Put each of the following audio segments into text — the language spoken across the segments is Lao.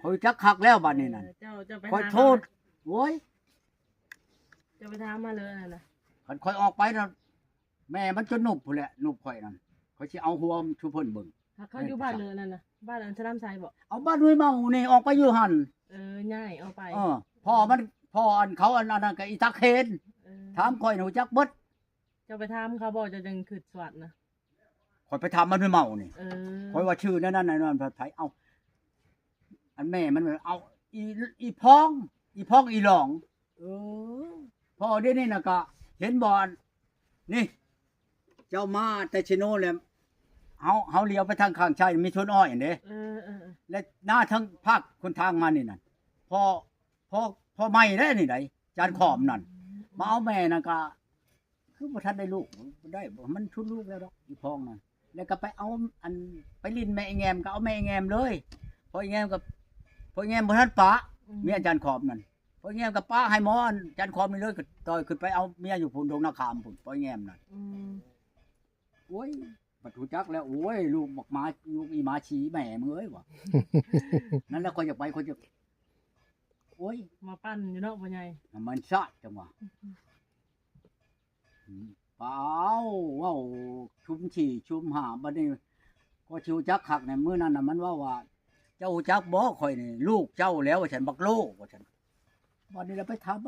ຮູ້ຈັກຄັກແລ້ວບາດນີ້ນັ້ນ. ເອີ ເຈົ້າ ເຈົ້າໄປ ຂ້ອຍ ຖາມ ໂທດ ໂອ້ຍ ເຈົ້າໄປຖາມມາເລີຍນັ້ນນະ. ຄັນຂ້ອຍອອກໄປນະ ແມ່ມັນຈົນໜຸບພຸ້ນແຫຼະ ໜຸບຂ້ອຍນັ້ນ. ຂ້ອຍຊິເອົາຫົວສູ່ເພິ່ນເບິ່ງ. ຫາກເຂົາຢູ່ບ້ານເລີຍນັ້ນນະ ບ້ານອັນສະໜາມໄຊບໍ? ເອົາ ບ້ານຫ້ວຍເມົານີ້ ອອກໄປຢູ່ຫັ້ນ. ເອີ ຍ້າຍອອກໄປ. ເອີ ພໍ່ມັນ ພໍ່ອັນເຂົາ ອັນ ອັນນັ້ນກໍອີຕາເຄນ. ເອີ ຖາມຂ້ອຍ ຮູ້ຈັກເບິດ. ເຈົ້າໄປຖາມເຂົາບໍ່? ເຈົ້າຈັ່ງຄຶດສວດນະ. ຂ້ອຍໄປຖາມມັນເມົານີ້. ເອີ ຂ້ອຍວ່າຊື່ແນວນັ້ນແນວນັ້ນ ໃຜ ເອົ້າ ອັນແມ່ມັນ ເອົາ ອີ ອີພອງ ອີພອງ ອີຫຼອງ. ເອີ ພໍດຽວນີ້ນະກະເຫັນບໍ່ ອັນນີ້ ເຈົ້າມາແຕ່ເຊໂນແລ້ວ ເຮົາ ເຮົາຫຼຽວໄປທາງຂ້າງຊ້າຍ ມີສວນອ້ອຍຫັ້ນເດ້. ເອີ ເອີ ເອີ ແລະ ໜ້າທາງພາກຄົນທາງມານີ້ນັ້ນ ພໍ່ ພໍ່ ພໍ່ໃໝ່ເດ້ນີ້ໃດ ຈານຂອມນັ້ນ ມາເອົາແມ່ນັ້ນກະ ຄືບໍ່ທັນໄດ້ລູກ ໄດ້ບໍ່ ມັນຊຸດລູກແລ້ວດອກ ອີພອງນັ້ນ. ແລ້ວກໍໄປເອົາ ອັນ ໄປຫຼິ້ນແມ່ອີແງມ ກໍເອົາແມ່ອີແງມເລີຍ. ພໍ່ອີແງມກໍ ພໍ່ອີແງມບໍ່ທັນປະ ອືມ ເມຍຈານຂອມນັ້ນ. ພໍ່ອີແງມກໍປະໃຫ້ໝໍ ອັນ ຈານຂອມນີ້ເລີຍ ກໍຕ່ອຍຂຶ້ນໄປເອົາເມຍຢູ່ພຸ້ນ ດົງນາຂາມພຸ້ນ ພໍ່ອີແງມນັ້ນ. ອືມ ໂອ້ຍ ບັດຮູ້ຈັກແລ້ວ ໂອ້ຍ ລູກບັກໝາ ລູກອີໝາສີແມ່ມຶງເອີຍ ວ່າ. ນັ້ນແຫຼະ ຂ້ອຍຢາກໄປ ຂ້ອຍຢາກ ໂອ້ຍ ມາປັ່ນຢູ່ເນາະພໍ່ໃຫຍ່ ມັນຊາດ ຈັ່ງວ່າ. ອືມ ປາວ ເວົ້າຊຸມສີ່ຊຸມຫ້າ ບັດນີ້ກໍຊິຮູ້ຈັກຄັກໃນມື້ນັ້ນນະ ມັນເວົ້າວ່າ ເຈົ້າຮູ້ຈັກບໍ່ ຂ້ອຍນີ້ລູກເຈົ້າແລ້ວ ວ່າຊັ້ນ ບັກໂລ ວ່າຊັ້ນ. ບັດນີ້ລະໄປຖາມ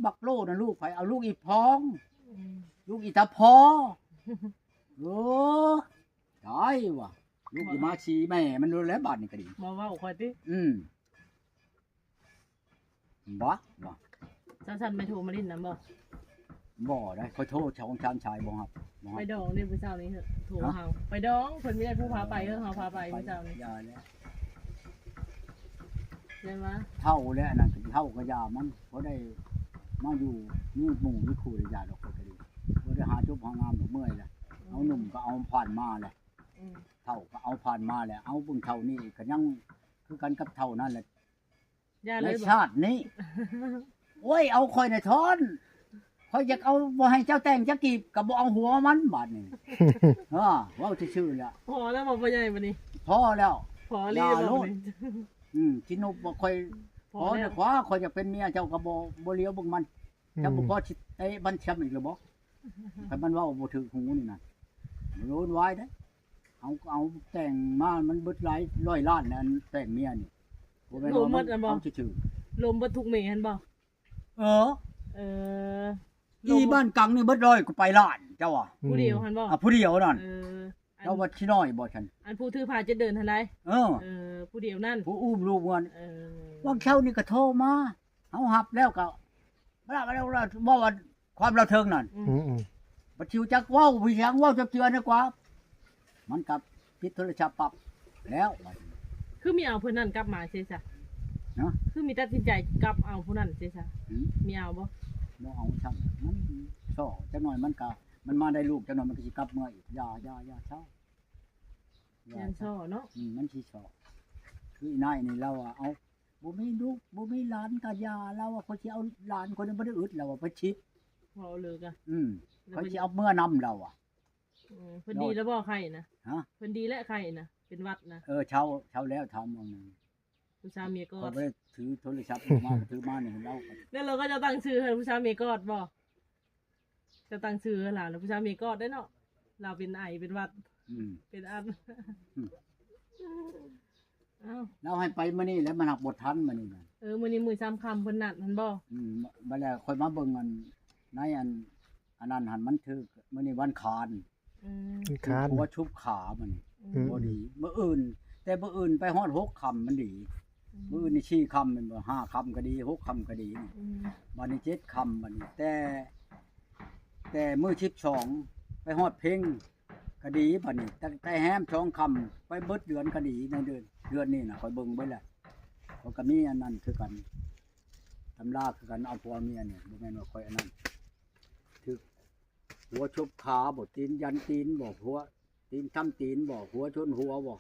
ບັກໂລນັ້ນລູກໃຜ? ເອົາ ລູກອີພອງ ອືມ ລູກອີຕາພໍ. ໂອ້ ຕາຍວ່າ ລູກອີໝາສີແມ່ມັນໂລດແລ້ວ ບາດນີ້ກໍດີ ມາເວົ້າຂ້ອຍຕິ. ອືມ ບໍ່ ບໍ່ ເຈົ້າຊັ້ນໄປໂທມາຫຼິ້ນນຳບໍ່? ບໍ່ໄດ໋ ຂ້ອຍໂທສອງສາມສາຍບໍ່ຮັບ ບໍ່ຮັບ. ໄປດອງເດ້ ມື້ເຊົ້ານີ້ ໂທຫາ ໄປດອງ ເພິ່ນມີແຕ່ຜູ້ພາໄປ ເອີ ເຮົາພາໄປ ມື້ເຊົ້ານີ້. ຢ່າແລ້ວ ແມ່ນວ່າ ເຖົ້າແລ້ວ ອັນນັ້ນກໍເຖົ້າກໍຢ່າມັນ ບໍ່ໄດ້ມາຢູ່ມີໝູ່ມີຄູ່ ຢ່າດອກ ຂ້ອຍກໍດີ ບໍ່ໄດ້ຫາຈົບຫາງາມດອກ ເມື່ອຍແລ້ວ. ອືມ ເອົາໜຸ່ມກໍເອົາຜ່ານມາແຫຼະ. ອືມ ເຖົ້າກໍເອົາຜ່ານມາແຫຼະ ເອົາເບິ່ງເຖົ້ານີ້ກໍຍັງຄືກັນກັບເຖົ້ານັ້ນແຫຼະ. ຢ່າເລີຍ ໃນຊາດນີ້ ໂອ້ຍ ເອົາຂ້ອຍໃນທ້ອນ ຂ້ອຍຢາກເອົາ ບໍ່ໃຫ້ເຈົ້າແຕ່ງຈັກກີບ ກໍບໍ່ເອົາຫົວມັນບາດນີ້. ເອີ ເວົ້າຊື່ໆແຫຼະ ພໍແລ້ວບໍ່ພໍ່ໃຫຍ່ບັດນີ້? ພໍແລ້ວ ພໍອີຫຼີບໍ່ບັດນີ້? ອືມ ຊິໜຸບບໍ່ ຂ້ອຍພໍແລ້ວ ພໍແລ້ວ ຂ້ອຍຢາກເປັນເມຍເຈົ້າກໍບໍ່ ບໍ່ຫຼຽວເບິ່ງມັນ. ອືມ ເຈົ້າບໍ່ພໍຊິເຕະມັນຊ້ຳອີກຫຼືບໍ່? ຄັນມັນເວົ້າບໍ່ຖືກຫູນີ້ນະ ໂລນວາຍເດ້. ເອົາ ເອົາແຕ່ງມາ ມັນເບິດຫຼາຍຮ້ອຍລ້ານ ອັນແຕ່ງເມຍນີ້ ບໍ່ແມ່ນວ່າມັນເອົາຊື່ໆ ລົມເບິດທຸກເມຫັ້ນບໍ່? ເອີ ເອີ ອີບ້ານກັງນີ້ເບິດຮ້ອຍກວ່າປາຍລ້ານ ເຈົ້າວ່າ ຜູ້ດຽວຫັ້ນບໍ່? ອາ ຜູ້ດຽວນັ້ນ. ເອີ ເຈົ້າວ່າຊິນ້ອຍບໍ່ຊັ້ນ? ອັນຜູ້ຖືພາເຈັດເດີນຫັ້ນໃດ? ເອີ ເອີ ຜູ້ດຽວນັ້ນ ຜູ້ອຸ້ມລູກນັ້ນ. ເອີ ຫວ່າງເຊົ້ານີ້ກໍໂທມາ ເຮົາຮັບແລ້ວກໍ ເວົ້າວ່າຄວາມລາວເທິງນັ້ນ. ອືມ ອືມ ບັດຊິຮູ້ຈັກເວົ້າ ຜູ້ຫຍັງເວົ້າຈັກເທື່ອນີ້ກວ່າ ມັນກໍປິດໂທລະສັບປັບແລ້ວ. ຄືມີເອົາຜູ້ນັ້ນກັບມາເສຍຊະ? ຮະ? ຄືມີຕັດສິນໃຈກັບເອົາຜູ້ນັ້ນເສຍຊະ? ຫືມ? ມີເອົາບໍ່? ບໍ່ເອົາຊ້ຳ ມັນສໍ້ຈັກໜ່ອຍ ມັນກໍ ມັນມາໄດ້ລູກຈັກໜ່ອຍ ມັນກໍຊິກັບເມືອອີກ. ຢ່າ ຢ່າ ຢ່າ ເຊົາ ຢ່າ ມັນສໍ້ເນາະ. ອືມ ມັນຊິສໍ້ ຄືອີນາຍນີ້ລາວວ່າ ເອົາ ບໍ່ມີລູກ ບໍ່ມີຫຼານກໍຢ່າ ລາວວ່າ ຂ້ອຍຊິເອົາຫຼານ ຂ້ອຍຍັງບໍ່ໄດ້ອຶດ ລາວວ່າ ໄປສິບ ເວົ້າເລີກອະ. ອືມ ຂ້ອຍຊິເອົາເມືອນຳ ລາວວ່າ. ເອີ ເພິ່ນດີແລ້ວບໍ່ ໄຂ້ນະ? ຮະ? ເພິ່ນດີແລ້ວ ໄຂ້ນະ ເປັນຫວັດນະ. ເອີ ເຊົາ ເຊົາແລ້ວ ຖາມວ່າ ຜູ້ສາວເມຍກອດ ຂ້ອຍບໍ່ໄດ້ຖືໂທລະສັບມາ ຖືມານີ້ ລາວກໍ ແລ້ວລາວກໍຈະຕັ້ງຊື່ໃຫ້ຜູ້ສາວເມຍກອດບໍ່? ຈະຕັ້ງຊື່ໃຫ້ຫຼານ ຜູ້ສາວເມຍກອດໄດ້ເນາະ ລາວເປັນໄອ ເປັນຫວັດ. ອືມ ເປັນອັນ ອືມ ອ້າວ ລາວໃຫ້ໄປມື້ນີ້ແລ້ວ ມັນຫາກບໍ່ທັນມື້ນີ້ນະ. ເອີ ມື້ນີ້ມື້ສາມຄ່ຳເພິ່ນນັດຫັ້ນບໍ່? ອືມ ບັດແລ້ວຂ້ອຍມາເບິ່ງອັນ ໃນອັນ ອັນນັ້ນຫັ້ນ ມັນຖືກມື້ນີ້ວັນຄານ. ອືມ ວັນຄານ ຖືກຫົວຊຸບຂາມື້ນີ້. ອືມ ພໍດີມື້ອື່ນ ແຕ່ມື້ອື່ນໄປຮອດຫົກຄ່ຳມັນດີ. ອືມ ມື້ອື່ນນີ້ສີ່ຄ່ຳແມ່ນບໍ່? ຫ້າຄ່ຳກໍດີ ຫົກຄ່ຳກໍດີ. ອືມ ບັດນີ້ເຈັດຄ່ຳ ບັດນີ້ ແຕ່ ແຕ່ມື້ສິບສອງໄປຮອດເພັງກໍດີ. ບັດນີ້ຕັ້ງແຕ່ແຮມສອງຄ່ຳໄປເບິດເດືອນກໍດີ ໃນເດືອນ ເດືອນນີ້ນະ ຂ້ອຍເບິ່ງເບິດແລ້ວ ຂ້ອຍກໍມີອັນນັ້ນຄືກັນ ຕຳລາຄືກັນ ເອົາຜົວເມຍນີ້ ບໍ່ແມ່ນວ່າຂ້ອຍອັນນັ້ນ ຖືກຫົວຊຸບຂາບໍ່ ຕີນຢັນຕີນບໍ່ ຫົວຕີນທຳຕີນບໍ່ ຫົວຊົນຫົວບໍ່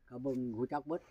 ກໍເບິ່ງຮູ້ຈັກເບິດ.